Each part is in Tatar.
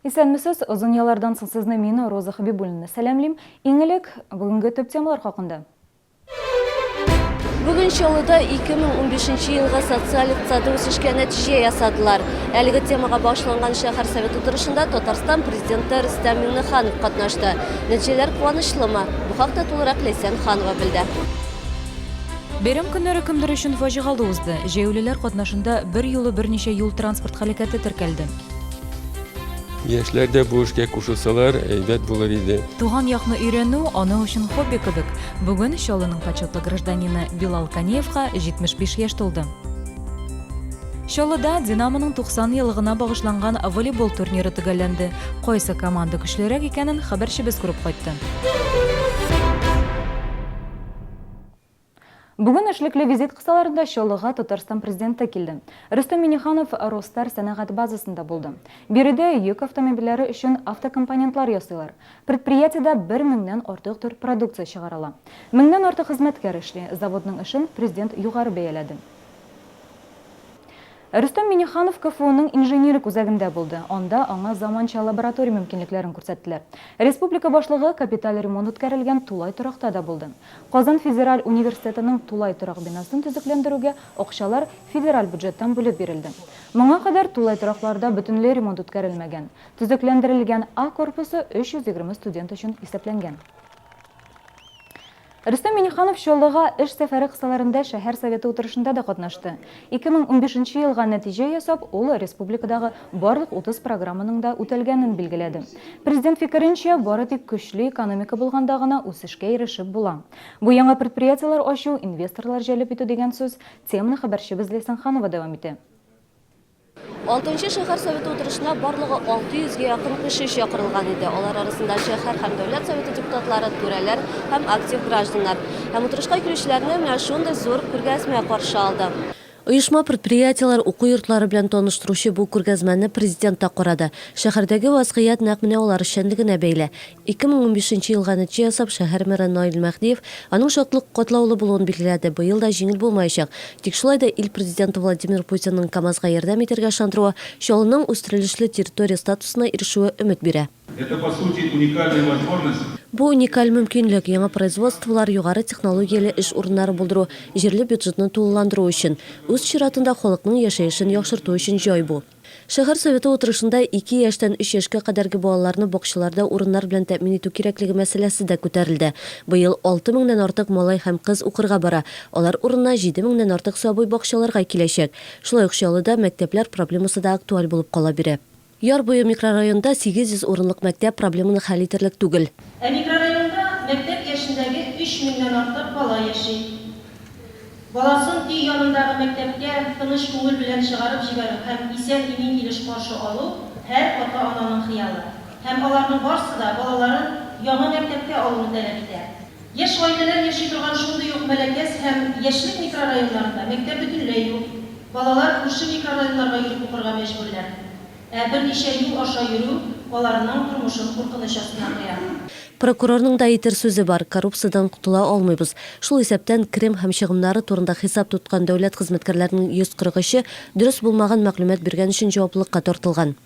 Исәнмесез, озын яллардан соң сезне мин, Роза Хәбибуллина, сәламлим. Иң элек, бүгенге төп темалар хакында. Бүген Чаллыда 2015 елгы социаль-икътисади үсешкә нәтиҗә ясадылар. Әлеге темага багышланган шәһәр советы утырышында Татарстан Президенты Рөстәм Миңнеханов катнашты. Нәтиҗәләр куанычлымы? Бу хакта тулырак Ләйсән Ханова белде. Бәйрәм көннәре кемдер өчен фаҗигалы узды. Җәяүлеләр катнашында берьюлы берничә юл-транспорт һәлакәте теркәлде. Яшьләр дә бу эшкә кушылсалар, әйбәт булыр иде. Туган якны өйрәнү аның өчен хобби кебек. Бүген Чаллының почетлы гражданины Билал Каниевка 75 яшь тулды. Чаллыда Динамо ның 90 еллыгына багышланган волейбол турниры төгәлләнде. Кайсы команда көчлерәк икәнен хәбәрчебез күреп кайтты. Бүген эшлекле визит кысаларында Чаллыга Татарстан Президенты килде. Рөстәм Миңнеханов Росстар сәнәгать базасында булды. Биредә йөк автомобильләре өчен автокомпонентлар ясыйлар. Предприятиедә бер меңнән артык төр продукция чыгарыла. Меңнән артык хезмәткәр эшли. Заводның эшен Президент югары бәяләде. Рөстәм Миңнеханов КФУның инжиниринг үзәгендә булды. Анда аңа заманча лаборатория мөмкинлекләрен күрсәттеләр. Республика башлыгы капиталь ремонт үткәрелгән тулай торакта да булды. Казан федераль университетының тулай торак бинасын төзекләндерүгә акчалар федераль бюджеттан бүлеп бирелде. Моңа кадәр тулай торакларда бөтенләй ремонт үткәрелмәгән. Төзекләндерелгән А корпусы 320 студент өчен исәпләнгән. Рөстәм Миңнеханов Чаллыга эш сәфәре кысаларында шәһәр Советы утырышында да катнашты. 2015 елга нәтиҗә ясап, ул республикадагы барлык 30 программаның да үтәлгәнен билгеләде. Президент фикеренчә, бары тик көчле экономика булганда гына үсешкә ирешеп була. Бу яңа предприятиеләр ачу, инвесторлар җәлеп итү дигән сүз. Теманы хәбәрчебез Ләйсән Ханова дәвам итә. Алтынчы шәһәр советы утырышына барлыгы 600 гә якын кеше чакырылган иде. Алар арасында шәһәр һәм дәүләт советы депутатлары, түрәләр һәм актив гражданнар. Һәм утырышка килүчеләрне менә шундый зур күргәзмә каршы алды. Оешма-предприятиеләр, уку йортлары белән таныштыручы бу күргәзмәне Президент та карады. Шәһәрдәге вазгыять нәкъ менә алар эшчәнлегенә бәйле. 2015 нче елга нәтиҗә ясап, шәһәр мэры Наил Мәһдиев аның шатлык катлаулы булуын билгеләде, быел да җиңел булмаячак. Тик шулай да ил Президенты Владимир Путинның КАМАЗга ярдәм итәргә ышандыруы Чаллының үстерелешле территория статусына ирешүе өмет бирә. Это, по сути, уникальная возможность. Бу уникаль мөмкинлек, яңа производстволар, югары технологияле эш урыннары булдыру, җирле бюджетны тулыландыру өчен. Үз чиратында, халыкның яшәешен яхшырту өчен җай бу. Шәһәр Советы утырышында ике яшьтән өч яшькә кадәрге балаларны бакчаларда урыннар белән тәэмин итү кирәклеге мәсьәләсе дә күтәрелде. Быел алты меңнән артык малай һәм кыз укырга бара, алар урынына җиде меңнән артык сабый бакчаларга киләчәк. Шулай ук Чаллыда мәктәпләр проблемасы да актуаль булып кала бирә. Яр буе микрорайонында 800 урынлык мәктәп проблеманы хәл итерлек түгел. Ә микрорайонда мәктәп яшендәге өч меңнән артык бала яши. Баласын өй янындагы мәктәпкә тыныч күңел белән чыгарып җибәрү һәм исән-имин килеш каршы алу һәр ата-ананың хыялы. Һәм аларның барсы да балаларын яңа мәктәпкә алуны таләп итә. Яшь гаиләләр яши торган шундый ук Мәләкәс һәм Яшьлек микрорайоннарында мәктәп бөтенләй юк, балалар күрше микрорайоннарга йөреп укырга мәҗбүрләр. Ә берничә юл аша йөрү аларның тормышын куркыныч астына куя. Прокурорның да әйтер сүзе бар, коррупциядән котыла алмыйбыз. Шул исәптән, керем һәм чыгымнары турында хисап тоткан дәүләт хезмәткәрләренең 143-е дөрес булмаган мәгълүмат биргән өчен җаваплылыкка тартылган.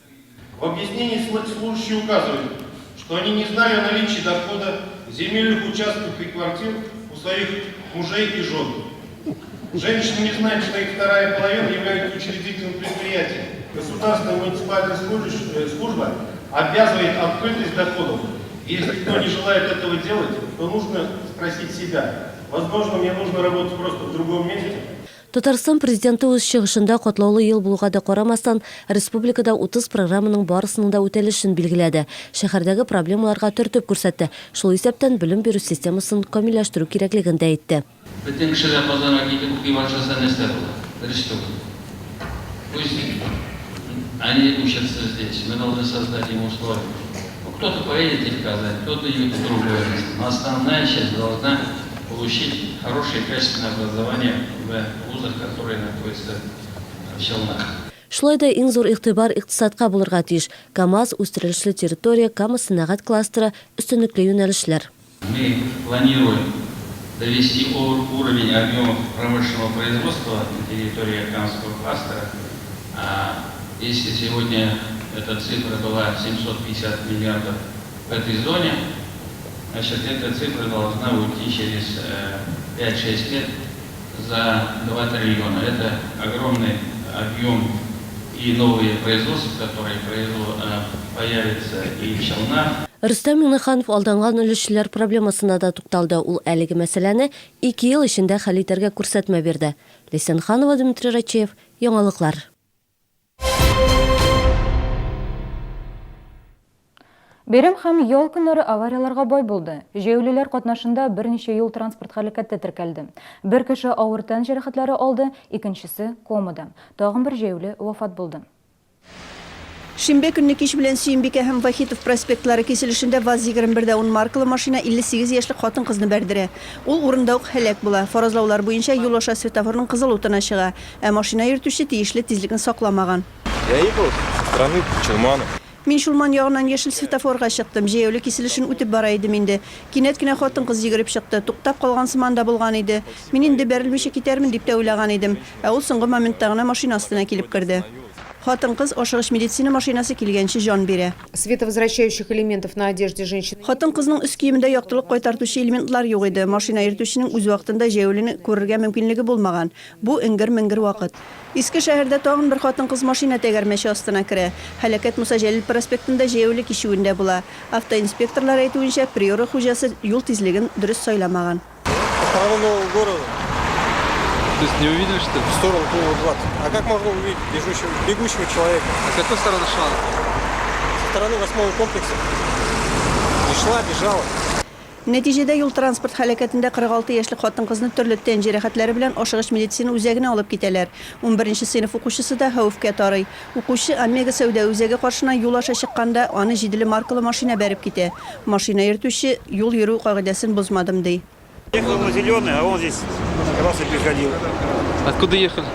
В объяснении служащие указывают, что они не знали о наличии дохода, земельных участков и квартир у своих мужей и жен. Женщины не знают, что их вторая половина является учредителем предприятия. Государственная муниципальная служба обязывает открытость доходов. Если кто не желает этого делать, то нужно спросить себя. Возможно, мне нужно работать просто в другом месте. Татарстан Президенты үз чыгышында катлаулы ел булуга да карамастан, республикада 30 программаның барысының да үтәлешен билгеләде, шәһәрдәге проблемаларга төртеп күрсәтте, шул исәптән белем бирү системасын камилләштерү кирәклеген дә әйтте. Бөтен кеше дә Казанга китеп укый башласа нәрсә була? Дөрес түгел. Пусть они учатся здесь, мы должны создать им условия. Ну, кто-то поедет и в Казань, кто-то едет в другое место. Но основная часть должна получить хорошее качественное образование в вузах, которые находятся в Челнах. Шулай да иң зур игътибар икътисадка булырга тиеш. КАМАЗ, үстерелешле территория, Кама сәнәгать кластеры, өстенлекле юнәлешләр. Мы планируем довести уровень объемов промышленного производства на территории Камского кластера. Если сегодня Эта цифра была 750 миллиардов в этой зоне. Значит, эта цифра должна уйти через 5-6 лет за 2 триллиона. Это огромный объем и новые производства, которые появятся и в Челнах. Рөстәм Миңнеханов алданган өлешчеләр проблемасына да тукталды. Ул әлеге мәсьәләне ике ел эчендә хәл итәргә күрсәтмә бирде. Ләйсән Ханова, Дмитрий Рачеев, Яңалыклар. Бәйрәм һәм ял көннәре аварияләргә бай булды. Җәяүлеләр катнашында берничә юл-транспорт һәлакәте теркәлде. Бер кеше авыр тән җәрәхәтләре алды, икенчесе, комада. Тагын бер җәяүле вафат булды. Шимбә көнне кич белән Сөембикә һәм Вахитов проспектлары киселешендә ваз 21 дә ун маркалы машина 58 яшьлек хатын-кызны бәрдерә. Ул урында ук һәлак була. Фаразлаулар буенча, юл аша светофорның кызыл утына чыга. Ә машина йөртүче тиешле тизлекне сакламаган. Я ехал со стороны Чулмана. Мин Чулман ягыннан яшел светофорга чыктым. Җәяүле киселешен үтеп бара идем инде. Кинәт кенә хатын-кыз йөгереп чыкты. Туктап калган сыман да булган иде. Мин инде бәрелмичә китәрмен дип тә уйлаган идем. Ә ул соңгы моментта гына машина астына килеп керде. Хатын-кыз ашыгыч медицина машинасы килгәнче җан бирә. Световозвращающих элементов на одежде женщины. Хатын-кызның өс киемендә яктылык кайтартучы элементлар юк иде. Машина йөртүченең үз вакытында җәяүлене күрергә мөмкинлеге булмаган. Бу эңгер-меңгер вакыт. Иске шәһәрдә тагын бер хатын-кыз машина тәгәрмәче астына керә. Һәлакәт Муса Җәлил проспектында җәяүле кичүендә була. Автоинспекторлар әйтүенчә, Приора хуҗасы юл тизлеген дөрес сайламаган. Со стороны Нового города. То есть не увидели, что ли? В сторону клуба 20. А как можно увидеть бегущего, бегущего человека? А с какой стороны шла? Со стороны восьмого комплекса. Не шла, бежала. Нәтиҗәдә юл-транспорт һәлакәтендә 46 яшьлек хатын-кызны төрле тән җәрәхәтләре белән ашыгыч медицина үзәгенә алып китәләр. Унберенче сыйныф укучысы да хәвефкә тарый. Укучы Омега сәүдә үзәге каршына юл аша чыкканда, аны җиделе маркалы машина бәреп китә. Машина йөртүче, юл йөрү кагыйдәсен бозмадым, ди. Ехал на зеленый, а он здесь красный переходил. Откуда ехали?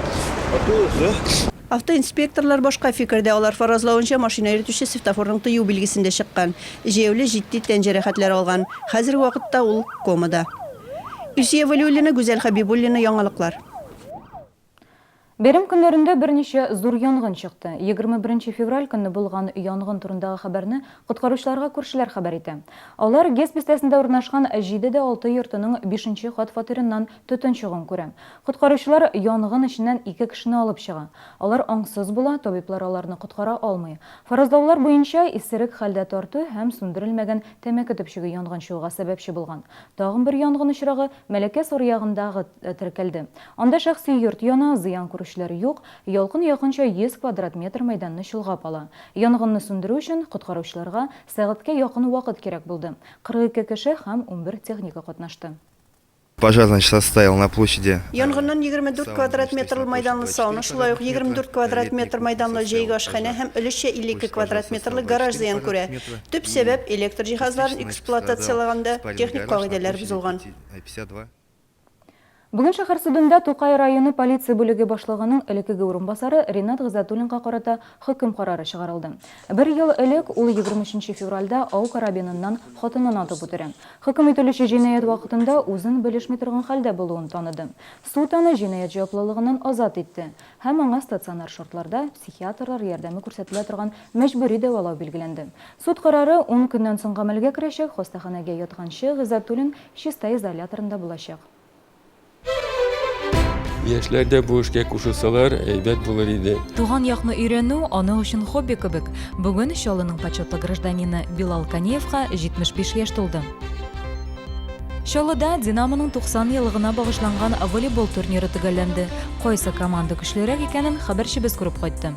Оттуда, да? Автоинспекторлар башка фикердә, алар фаразлавынча, машина йөртүче светофорның тыю билгесендә чыккан. Җәяүле җитди тән җәрәхәтләре алган. Хәзерге вакытта ул комада. Илсөя Вәлиуллина, Гүзәл Хәбибуллина, Яңалыклар. Бәйрәм көннәрендә берничә зур янгын чыкты. 21 нче февраль көнне булган янгын турындагы хәбәрне коткаручыларга күршеләр хәбәр итә. Алар ГЭС бистәсендә урнашкан 7 дә 6 йортының бишенче кат фатирыннан төтен чыгуын күрә. Коткаручылар янгын эченнән ике кешене алып чыга. Алар аңсыз була, табиблар аларны коткара алмый. Фаразлаулар буенча, исерек хәлдә тарту һәм сүндерелмәгән тәмәке төпчеге янгын чыгуга сәбәпче булган. Тагын бер янгын очрагы Мәләкәс аръягындагы теркәлде. Анда шәхси йорт яна, зыян күрүчеләр юк, ялкын якынча 100 квадрат метр мәйданны чолгап ала. Янгынны сүндерү өчен коткаручыларга сәгатькә якын вакыт кирәк булды. 42 кеше һәм 11 техника катнашты. Пожар, значит, составил на площади. Янгыннан 24 квадрат метрлы майданлы сауна, шулай ук 24 квадрат метр майданлы җәйге ашханә һәм өлешчә 52 квадрат метрлы гараж зыян күрә. Төп сәбәп, электр җиһазларын эксплуатацияләгәндә техник кагыйдәләр бозылган. Бүген шәһәр судында Тукай районы полиция бүлеге башлыгының элеккеге урынбасары Ринат Гыйззәтуллинга карата хөкем карары чыгарылды. Бер ел элек ул 23 нче февральдә ау карабиныннан хатынын атып үтерә. Хөкем ителүче җинаять вакытында үзен белешми торган хәлдә булуын таныды. Суд аны җинаять җаваплылыгыннан азат итте һәм аңа стационар шартларда психиатрлар ярдәме күрсәтелә торган мәҗбүри дәвалау билгеләнде. Суд карары ун көннән соң гамәлгә керәчәк, хастаханәгә ятканчы Гыйззәтуллин Чистай изоляторында булачак. Яшьләр дә бу эшкә кушылсалар, әйбәт булыр иде. Туган якны өйрәнү аның өчен хобби кебек. Бүген Чаллының почетлы гражданины Билал Каниевка 75 яшь тулды. Чаллыда Динамо ның 90 еллыгына багышланган волейбол турниры төгәлләнде. Кайсы команда көчлерәк икәнен хәбәрчебез күреп кайтты.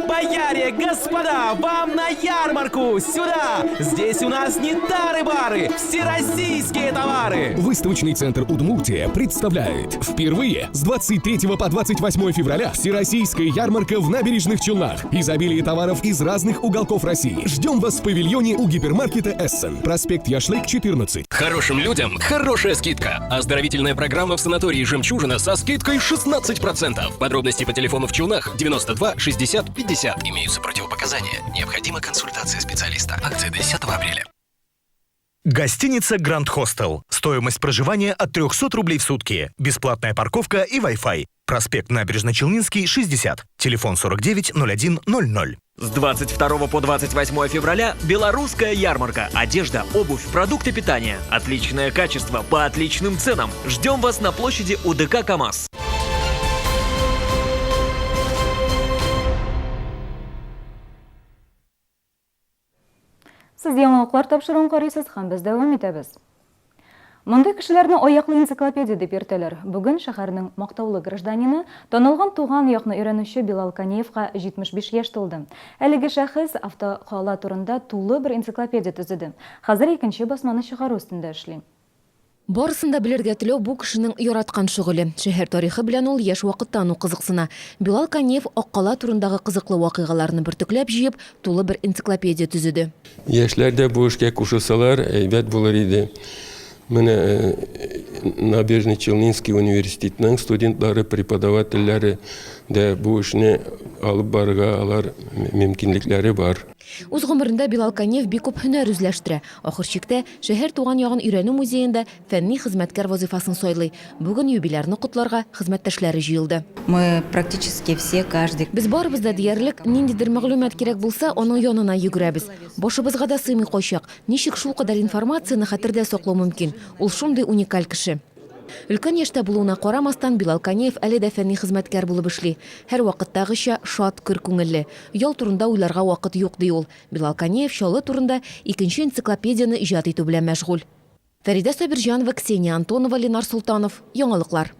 Бояре, господа, вам на ярмарку! Сюда! Здесь у нас не тары-бары, всероссийские товары! Выставочный центр Удмуртия представляет впервые с 23 по 28 февраля Всероссийская ярмарка в Набережных Челнах. Изобилие товаров из разных уголков России. Ждем вас в павильоне у гипермаркета Эссен. Проспект Яшлык, 14. Хорошим людям хорошая скидка. Оздоровительная программа в санатории «Жемчужина» со скидкой 16%. Подробности по телефону в Челнах 92 60 50. Имеются противопоказания. Необходима консультация специалиста. Акция до 10 апреля. Гостиница «Гранд Хостел». Стоимость проживания от 300 рублей в сутки. Бесплатная парковка и Wi-Fi. Проспект Набережно-Челнинский, 60. Телефон 49 01 00. С 22 по 28 февраля белорусская ярмарка. Одежда, обувь, продукты питания. Отличное качество по отличным ценам. Ждем вас на площади УДК КАМАЗ. Сез яңалыклар тапшыруын карыйсыз һәм без дәвам итәбез. Мондый кешеләрне аяклы энциклопедия дип йөртәләр. Бүген шәһәрнең мактаулы гражданины, танылган туган якны өйрәнүче Билал Каниевка 75 яшь тулды. Әлеге шәхес автокала турында тулы бер энциклопедия төзеде. Хәзер икенче басманы чыгару өстендә эшли. Барысын да белергә теләү бу кешенең яраткан шөгыле. Шәһәр тарихы белән ул яшь вакыттан ук кызыксына. Билал Каниев Аккала турындагы кызыклы вакыйгаларны бөртекләп җыеп, тулы бер энциклопедия төзеде. Яшьләр дә бу эшкә кушылсалар, әйбәт булыр иде. Менә Набережно-Челнинский университетның студентлары, преподавательләре дә бу эшне алып барырга алар мөмкинлекләре бар. Үз гомерендә Билал Каниев бик күп һөнәр үзләштерә. Ахыр чиктә, шәһәр туган ягын өйрәнү музеенда фәнни хезмәткәр вазыйфасын сайлый. Бүген юбилярны котларга хезмәттәшләре җыелды. Мы практически все, каждый. Без барыбыз да диярлек, ниндидер мәгълүмат кирәк булса, аның янына йөгерәбез. Башыбызга да сыймый кайчак, ничек шулкадәр информацияне хәтердә саклау мөмкин? Ул шундый уникаль кеше. Өлкән яшьтә булуына карамастан, Билал Каниев әле дә фәнни хезмәткәр булып эшли. Һәрвакыттагыча, шат, көр күңелле. Ял турында уйларга вакыт юк, ди ул. Билал Каниев Чаллы турында икенче энциклопедияне иҗат итү белән мәшгуль. Фәридә Сабирҗанова, Ксения Антонова, Ленар Солтанов. Яңалыклар.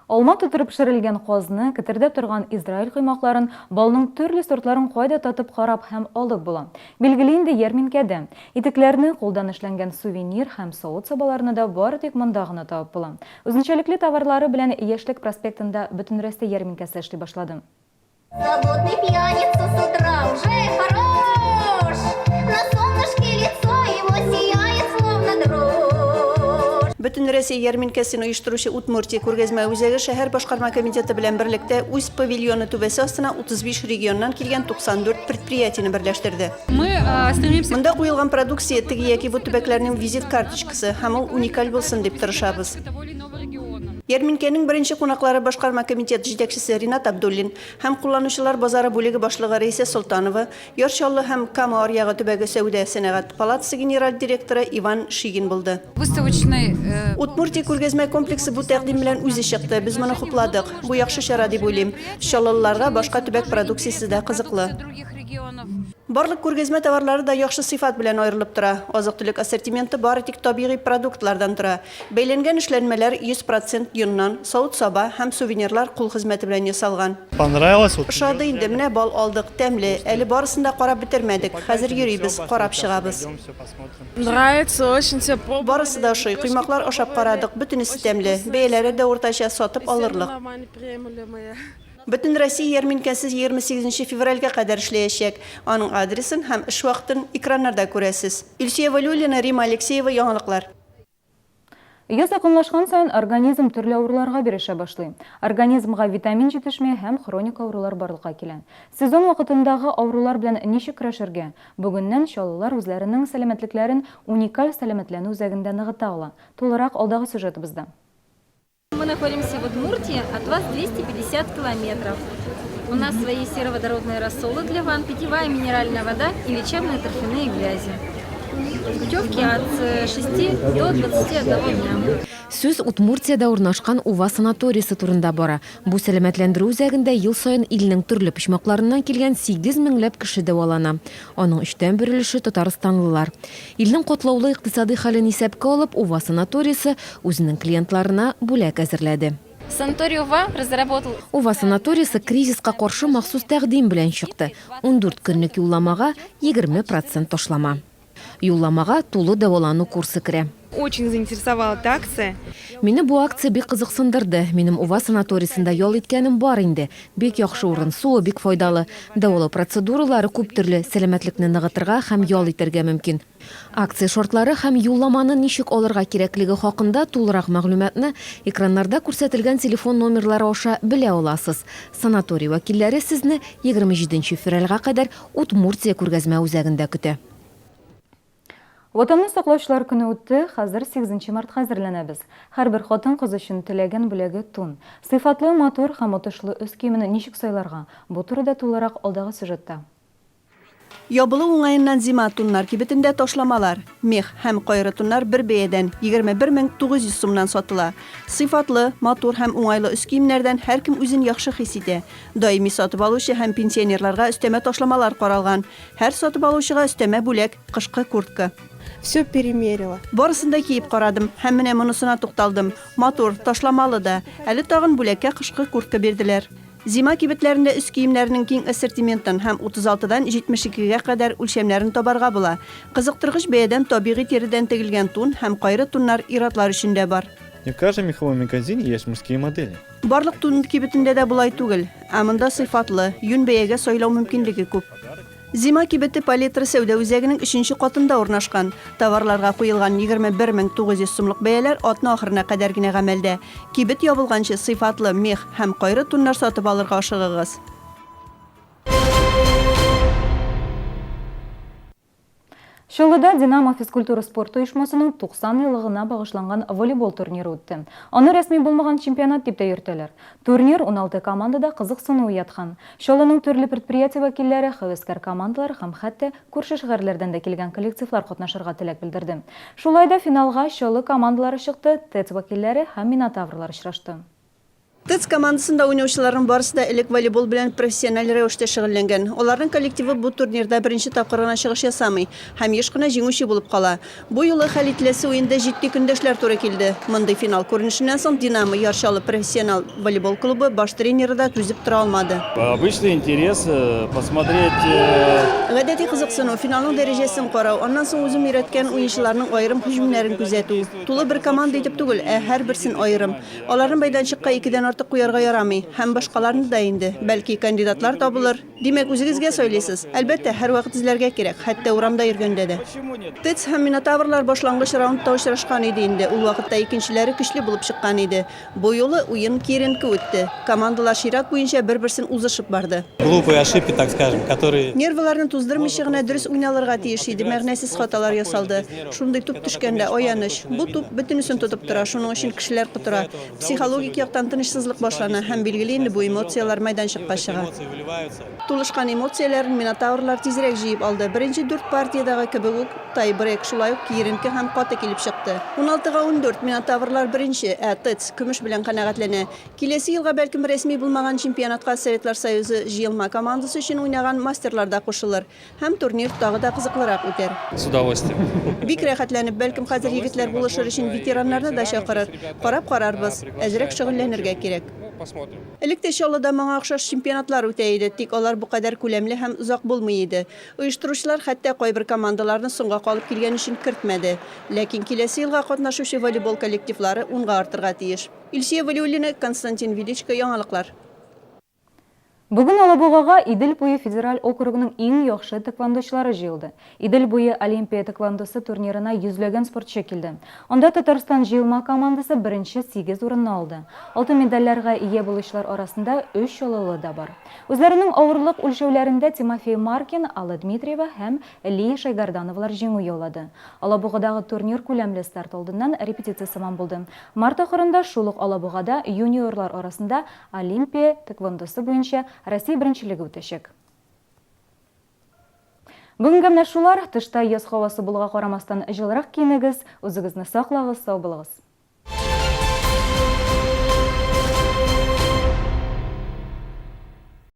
Алма тутырып пешерелгән казны, кетердәп торган Израиль коймакларын, балның төрле сортларын кайда татып карап һәм алып була? Билгеле инде, ярминкәдә. Итекләрне, кулдан эшләнгән сувенир һәм савыт-сабаларны да бары тик монда гына табып була. Үзенчәлекле товарлары белән Яшьлек проспектында Бөтенрәсәй ярминкәсе эшли башлады. Свободный пьяница с утра уже хорош, На солнышке лицо его сияет, словно дрожь. Бөтенрәсәй ярминкәсен оештыручы Удмуртия күргәзмә үзәге шәһәр башкарма комитеты белән берлектә үз павильоны түбәсе астына 35 регионнан килгән 94 предприятиене берләштерде. Мы стремимся. Монда куелган продукция теге яки бу төбәкләрнең визит карточкасы һәм ул уникаль булсын дип тырышабыз. Ярминкәнең беренче кунаклары башкарма комитет җитәкчесе Ринат Абдуллин һәм кулланучылар базары бүлеге башлыгы Рәйсә Солтанова, Яр Чаллы һәм Кама аръягы төбәге сәүдә-сәнәгать палатасы генераль директоры Иван Шигин булды. Выставочный. Удмуртия күргәзмә комплексы бу тәкъдим белән үзе чыкты, без моны хупладык. Бу яхшы чара дип уйлыйм. Чаллылыларга башка төбәк продукциясе дә кызыклы. Барлык күргәзмә товарлары да яхшы сыйфат белән аерылып тора. Азык-төлек ассортименты бары тик табигый продуктлардан тора. Бәйләнгән эшләнмәләр 100 процент йоннан, савыт-саба һәм сувенирлар кул хезмәте белән ясалган. Понравилось. Ошады инде, менә бал алдык, тәмле, әле барысын да карап бетермәдек, хәзер йөрибез, карап чыгабыз. Нравится очень, все пробовали. Барысы да ошый, коймаклар ашап карадык, бөтенесе тәмле, бәяләре дә уртача, сатып алырлык. Бөтенроссия ярминкәсе 28 нче февральгә кадәр эшләячәк. Аның адресын һәм эш вакытын экраннарда күрәсез. Илсөя Вәлиуллина, Римма Алексеева, Яңалыклар. Яз якынлашкан саен организм төрле авыруларга бирешә башлый. Организмга витамин җитешми һәм хроник авырулар барлыкка килә. Сезон вакытындагы авырулар белән ничек көрәшергә? Бүгеннән чаллылар үзләренең сәламәтлекләрен уникаль сәламәтләнү үзәгендә ныгыта ала. Тулырак алдагы сюжетыбызда. Мы находимся в Удмуртии, от вас 250 километров. У нас свои сероводородные рассолы для ванн, питьевая минеральная вода и лечебные торфяные грязи. Путевки от 6 э, до 21 дня. Сүз Удмуртиядә урнашкан Ува санаториясе турында бара. Бу сәламәтләндерү үзәгендә ел саен илнең төрле почмакларыннан килгән 8 меңләп кеше дәвалана. Аның өчтән бер өлеше татарстанлылар. Илнең катлаулы икътисадый хәлен исәпкә алып, Ува санаториясе үзенең клиентларына бүләк әзерләде. Санаторий Ува разработал. Ува санаториясе кризиска каршы махсус тәкъдим белән чыкты, 14 көнлек юлламага 20 процент ташлама. Юлламага тулы дәвалану курсы керә. Очень заинтересовала эта акция. Мине бу акция бик кызыксындырды. Минем Ува санаториясендә ял иткәнем бар инде. Бик яхшы урын, суы бик файдалы. Дәвалау процедуралары күп төрле, сәламәтлекне ныгытырга һәм ял итәргә мөмкин. Акция шартлары һәм юлламаны ничек алырга кирәклеге хакында тулырак мәгълүматны экраннарда күрсәтелгән телефон номерлары аша белә аласыз. Санаторий вәкилләре сезне 27 февральгә кадәр Удмуртия күргәзмә үзәгендә көтә. Ватанны саклаучылар көне үтте, хәзер сигезенче мартка әзерләнәбез. Һәрбер хатын-кыз өчен теләгән бүләге, тун. Сыйфатлы, матур һәм отышлы өс киемен ничек сайларга? Бу турыда тулырак алдагы сюжетта. Ябылу уңаеннан Зима туннар кибетендә ташламалар. Мех һәм кайры туннар бер бәядән, 21 900 сумнан сатыла. Сыйфатлы, матур һәм уңайлы өс киемнәрдән һәркем үзен яхшы хис итә. Даими сатып алучы һәм пенсионерларга өстәмә ташламалар каралган. Һәр сатып алучыга өстәмә бүләк, кышкы куртка. Все перемерила. Барысын да киеп карадым һәм менә монысына тукталдым. Матур, ташламалы да. Әле тагын бүләккә кышкы куртка бирделәр. Зима кибетләрендә өс киемнәренең киң ассортиментын һәм 36 дан 72 гә кадәр үлчәмнәрен табарга була. Кызыктыргыч бәядән табигый тиредән тегелгән тун һәм кайры туннар ир-атлар өчен дә бар. Не в каждом меховом магазине есть мужские модели. Барлык тун кибетендә дә болай түгел. Ә монда сыйфатлы, юнь бәягә сайлау мөмкинлеге күп. Зима кибете Палитра сәүдә үзәгенең өченче катында урнашкан. Товарларга куелган 21 900 сумлык бәяләр атна ахырына кадәр генә гамәлдә. Кибет ябылганчы сыйфатлы мех һәм кайры туннар сатып алырга ашыгыгыз. Чаллыда Динамо физкультура-спорт оешмасының 90 еллыгына багышланган волейбол турниры үтте. Аны рәсми булмаган чемпионат дип тә йөртәләр. Турнир 16 командада кызыксыну уяткан. Чаллының төрле предприятие вәкилләре, һәвәскәр командалар һәм хәтта күрше шәһәрләрдән дә килгән коллективлар катнашырга теләк белдерде. Шулай да финалга Чаллы командалары чыкты, ТЭЦ вәкилләре һәм Минотаврлар очрашты. ТЭЦ командасында уйнаучыларның барысы да элек волейбол белән профессиональ рәвештә шөгыльләнгән. Аларның коллективы бу турнирда беренче тапкыр гына чыгыш ясамый һәм еш кына җиңүче булып кала. Бу юлы хәл ителәсе уенда җитди көндәшләр туры килде. Мондый финал күренешеннән соң Динамо Яр Чаллы профессионал волейбол клубы баш тренеры да түзеп тора алмады. Обычный интерес, посмотреть. Гадәти кызыксыну, финалның дәрәҗәсен карау, аннан соң үзем өйрәткән уенчыларның аерым һөҗүмнәрен күзәтү. Тулы бер команда итеп түгел, ә һәрберсен аерым. Аларны мәйданчыкка икедән артык куярга ярамый. Һәм башкаларны да инде. Бәлки, кандидатлар табылыр. Димәк, үзегезгә сайлыйсыз. Әлбәттә, һәрвакыт эзләргә кирәк, хәтта урамда йөргәндә дә. ТЭЦ һәм Минотаврлар башлангыч раундта очрашкан иде инде, ул вакытта икенчеләре көчле булып чыккан иде. Бу юлы уен киеренке үтте. Командалар чират буенча бер-берсен узышып барды. Глупые ошибки, так скажем, которые. Нервыларны туздырмыйча гына дөрес уйналырга тиеш иде, мәгънәсез хаталар ясалды. Шундый туп төшкәндә, аяныч. Бу туп бөтенесен тотып тора, шуның өчен кешеләр котыра. Психологик яктан тынычсызлык башлана һәм, билгеле инде, бу эмоцияләр мәйданчыкка чыга. Тулышкан эмоцияләрен Минотаврлар тизрәк җыеп алды. Беренче дүрт партиядәге кебек үк, тай-брейк шулай ук киеренке һәм каты килеп чыкты. Уналтыга 14, Минотаврлар беренче, ә ТЭЦ көмеш белән канәгатьләнә. Киләсе елга бәлкем рәсми булмаган чемпионатка Советлар Союзы җыелма командасы өчен уйнаган мастерлар да кушылыр. Һәм турнир тагы да кызыклырак үтәр. С удовольствием. Бик рәхәтләнеп, бәлкем хәзер егетләр булышыр өчен ветераннарны да чакырыр. Карап карарбыз. Әзрәк шөгыльләнергә кирәк. Элек тә Чаллыда моңа охшаш чемпионатлар үтә иде, тик алар бу кадәр күләмле һәм озак булмый иде. Оештыручылар хәтта кайбер командаларны соңга калып килгән өчен кертмәде. Ләкин киләсе елга катнашучы волейбол коллективлары унга артырга тиеш. Илсөя Вәлиуллина, Константин Величко, Яңалыклар. Бүген Алабугага Идел буе федераль округының иң яхшы тэквондочылары җыелды. Идел буе Олимпия тэквондосы турнирына йөзләгән спортчы килде. Анда Татарстан җыелма командасы беренче сигез урынны алды. Алтын медальләргә ия булучылар арасында өч чаллылы да бар. Үзләренең авырлык үлчәүләрендә Тимофей Маркин, Алла Дмитриева һәм Лия Шәйгардановалар җиңү яулады. Алабугадагы турнир күләмле старт алдыннан репетиция сыман булды. Март ахырында шул ук Алабугада юниорлар арасында Олимпия тэквондосы буенча Россия беренчелеге үтәчәк. Бүгенгә менә шулар. Тышта яз һавасы булуга карамастан, җылырак киенегез, үзегезне саклагыз, сау булыгыз!